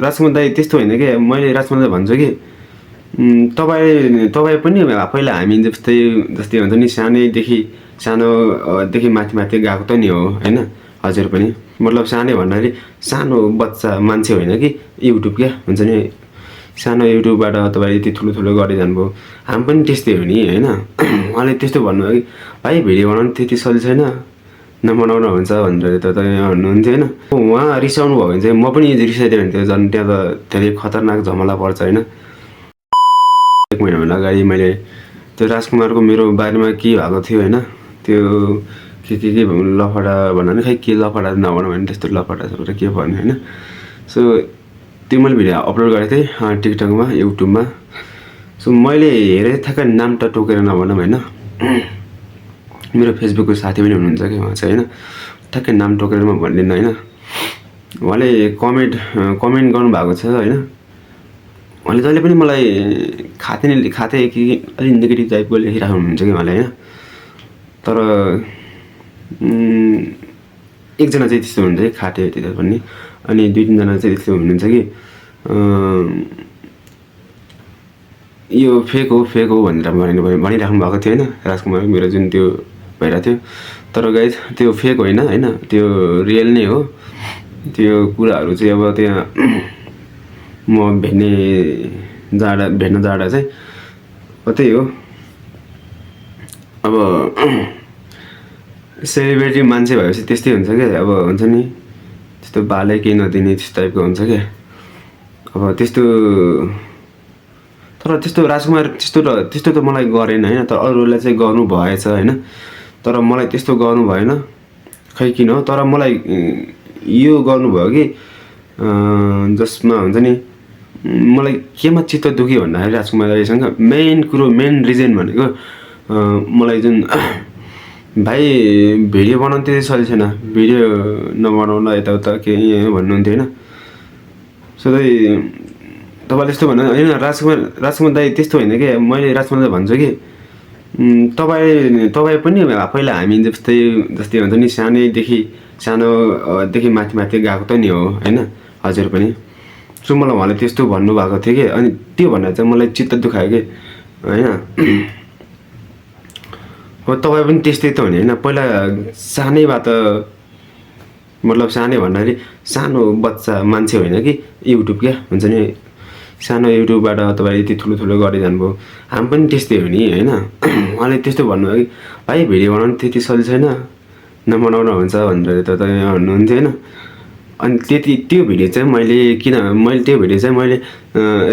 राजकुमार दाइ त्यस्तो होइन कि मैले राजकुमार दाइ भन्छु कि तपाईँ पनि पहिला हामी जस्तै हुन्छ नि सानोदेखि माथि माथि गएको त नि हो होइन हजुर पनि मतलब सानै भन्दाखेरि सानो बच्चा मान्छे होइन कि युट्युब क्या हुन्छ नि सानो युट्युबबाट तपाईँ यति ठुलो ठुलो गर्दै जानुभयो हामी पनि त्यस्तै हो नि होइन उहाँले त्यस्तो भन्नुभयो कि भाइ भिडियो बनाउनु त्यति सजिलो छैन नबनाउनु हुन्छ भनेर तपाईँ भन्नुहुन्थ्यो होइन उहाँ रिसाउनु भयो भने चाहिँ म पनि रिसाइदियो भने झन् त्यहाँ त धेरै खतरनाक झमला पर्छ होइन 1 महिना अगाडि मैले त्यो राजकुमारको मेरो बारेमा के भएको थियो होइन त्यो के लफडा भन्नाले खै के लफडा नभनौँ भने त्यस्तो लफडा के भन्नु होइन सो त्यो मैले भिडियो अपलोड गरेको थिएँ टिकटकमा युट्युबमा सो मैले हेरेँ ठ्याक्कै नाम त टोकेर नभनौँ होइन मेरो फेसबुकको साथी पनि हुनुहुन्छ कि उहाँ चाहिँ होइन ठ्याक्कै नाम टोकेर म भन्दिनँ होइन उहाँले कमेन्ट गर्नुभएको छ होइन उहाँले जहिले पनि मलाई खाते कि अलिक नेगेटिभ टाइपको लेखिरहेको हुनुहुन्छ कि उहाँले होइन तर एकजना चाहिँ त्यस्तो हुनुहुन्छ कि खाते त्यता भन्ने अनि 2-3जना चाहिँ त्यस्तो हुनुहुन्छ कि यो फेक हो भनेर भनिराख्नु भएको थियो होइन राजकुमार मेरो जुन त्यो भइरहेको थियो तर गाइस त्यो फेक होइन त्यो रियल नै हो त्यो कुराहरू चाहिँ अब त्यहाँ म भेट्न जाँदा चाहिँ त्यही हो अब सेलिब्रेटी मान्छे भएपछि त्यस्तै हुन्छ क्या अब हुन्छ नि त्यस्तो बालै केही नदिने त्यस्तो टाइपको हुन्छ क्या अब त्यस्तो तर त्यस्तो राजकुमार त्यस्तो त मलाई गरेन होइन तर अरूलाई चाहिँ गर्नु भएछ होइन तर मलाई त्यस्तो गर्नु भएन खै किन हो तर मलाई यो गर्नुभयो कि जसमा हुन्छ नि मलाई केमा चित्त दुख्यो भन्दाखेरि राजकुमार दाइसँग मेन रिजन भनेको मलाई जुन भाइ भिडियो बनाउनु त्यति सजिलो छैन भिडियो नबनाउन यताउता केही भन्नुहुन्थ्यो होइन सो तपाईँले यस्तो भन्नु होइन राजकुमार दाइ त्यस्तो होइन कि मैले राजकुमार दाइ भन्छु कि तपाईँ पनि पहिला हामी जस्तै हुन्छ नि सानोदेखि माथि माथि गएको त नि हो होइन हजुर पनि सो मलाई उहाँले त्यस्तो भन्नुभएको थियो कि अनि त्यो भनेर चाहिँ मलाई चित्त दुखायो कि होइन हो तपाईँ पनि त्यस्तै त हो नि होइन पहिला सानैबाट मतलब सानै भन्दाखेरि सानो बच्चा मान्छे होइन कि युट्युब क्या हुन्छ नि सानो युट्युबबाट तपाईँ यति ठुलो ठुलो गर्दै जानुभयो हामी पनि त्यस्तै हो नि होइन उहाँले त्यस्तो भन्नुभयो कि भाइ भिडियो बनाउनु त्यति सजिलो छैन नबनाउनु हुन्छ भनेर तपाईँ भन्नुहुन्थ्यो होइन अनि त्यो भिडियो चाहिँ मैले त्यो भिडियो चाहिँ मैले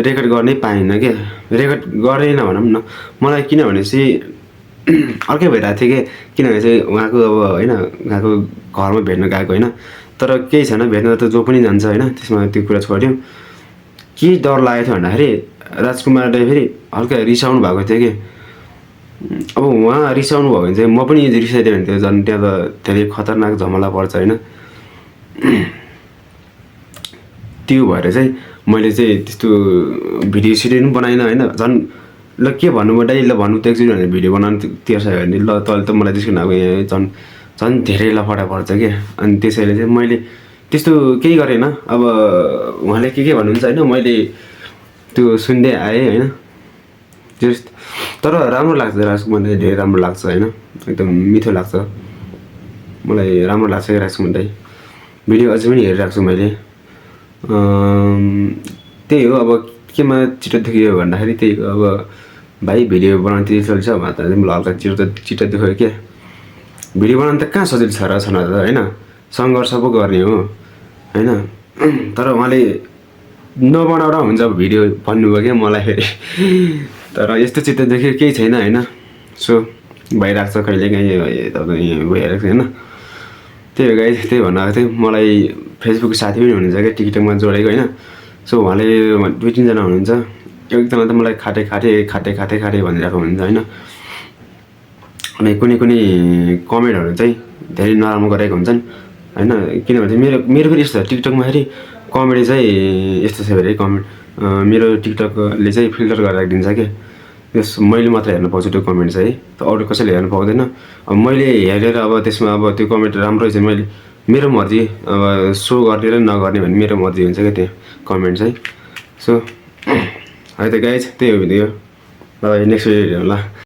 रेकर्ड गर्नै पाइनँ क्या रेकर्ड गरेन भनौँ न मलाई किनभने चाहिँ अर्कै भइरहेको थियो कि किनभने चाहिँ उहाँको अब होइन उहाँको घरमा भेट्न गएको होइन तर केही छैन भेट्न त जो पनि जान्छ होइन त्यसमा त्यो कुरा छोड्यो के डर लागेको थियो भन्दाखेरि राजकुमार दाइ फेरि हल्का रिसाउनु भएको थियो कि अब उहाँ रिसाउनु भयो भने चाहिँ म पनि रिसाइदियो भने त्यो झन् त्यहाँ त धेरै खतरनाक झमला पर्छ होइन त्यो भएर चाहिँ मैले चाहिँ त्यस्तो भिडियो सिडियो पनि बनाइनँ होइन झन् ल के भन्नु दाइ ल भन्नु त एकचोटि भनेर भिडियो बनाउनु तिर्छ भने ल तैँले त मलाई त्यसको अब यहाँ झन् धेरै लफडा पर्छ क्या अनि त्यसैले चाहिँ मैले त्यस्तो केही गरेन अब उहाँले के भन्नुहुन्छ होइन मैले त्यो सुन्दै आएँ होइन तर राम्रो लाग्छ राजकुमार दाइ धेरै राम्रो लाग्छ होइन एकदम मिठो लाग्छ मलाई राम्रो लाग्छ क्या राजकुमार दाइ भिडियो अझै पनि हेरिरहेको छु मैले त्यही हो अब केमा चित्त दुख्यो भन्दाखेरि त्यही हो अब भाइ भिडियो बनाउनु त्यति सजिलो छ भन्दा चाहिँ मलाई हल्का चित्त दुख्यो क्या भिडियो बनाउनु त कहाँ सजिलो छ र होइन सङ्घर्ष पो गर्ने हो होइन तर उहाँले नबनाउँदा हुन्छ भिडियो भन्नुभयो क्या मलाई फेरि तर यस्तो चित्त देख्यो केही छैन होइन सो भइरहेको छ कहिले काहीँ भइरहेको छ होइन त्यही हो गाइस त्यही भन्नु आएको थियो मलाई फेसबुक साथी पनि हुनुहुन्छ क्या टिकटकमा जोडेको होइन सो उहाँले 2-3जना हुनुहुन्छ एकजना त मलाई खाटे भनिरहेको हुन्छ होइन अनि कुनै कमेन्टहरू चाहिँ धेरै नराम्रो गरेको हुन्छन् होइन किनभने मेरो फेरि यस्तो टिकटकमा फेरि कमेडी चाहिँ यस्तो छ फेरि कमेन्ट मेरो टिकटकले चाहिँ फिल्टर गरेर राखिदिन्छ क्या त्यस मैले मात्र हेर्न पाउँछु त्यो कमेन्ट चाहिँ त अरू कसैले हेर्न पाउँदैन अब मैले हेरेर अब त्यसमा अब त्यो कमेन्ट राम्रो चाहिँ मैले मेरो मर्जी अब सो गर्ने र नगर्ने भने मेरो मर्जी हुन्छ क्या त्यो कमेन्ट चाहिँ सो है त गाइज त्यही हो भिडियो नेक्स्ट भिडियो हेरौँ ल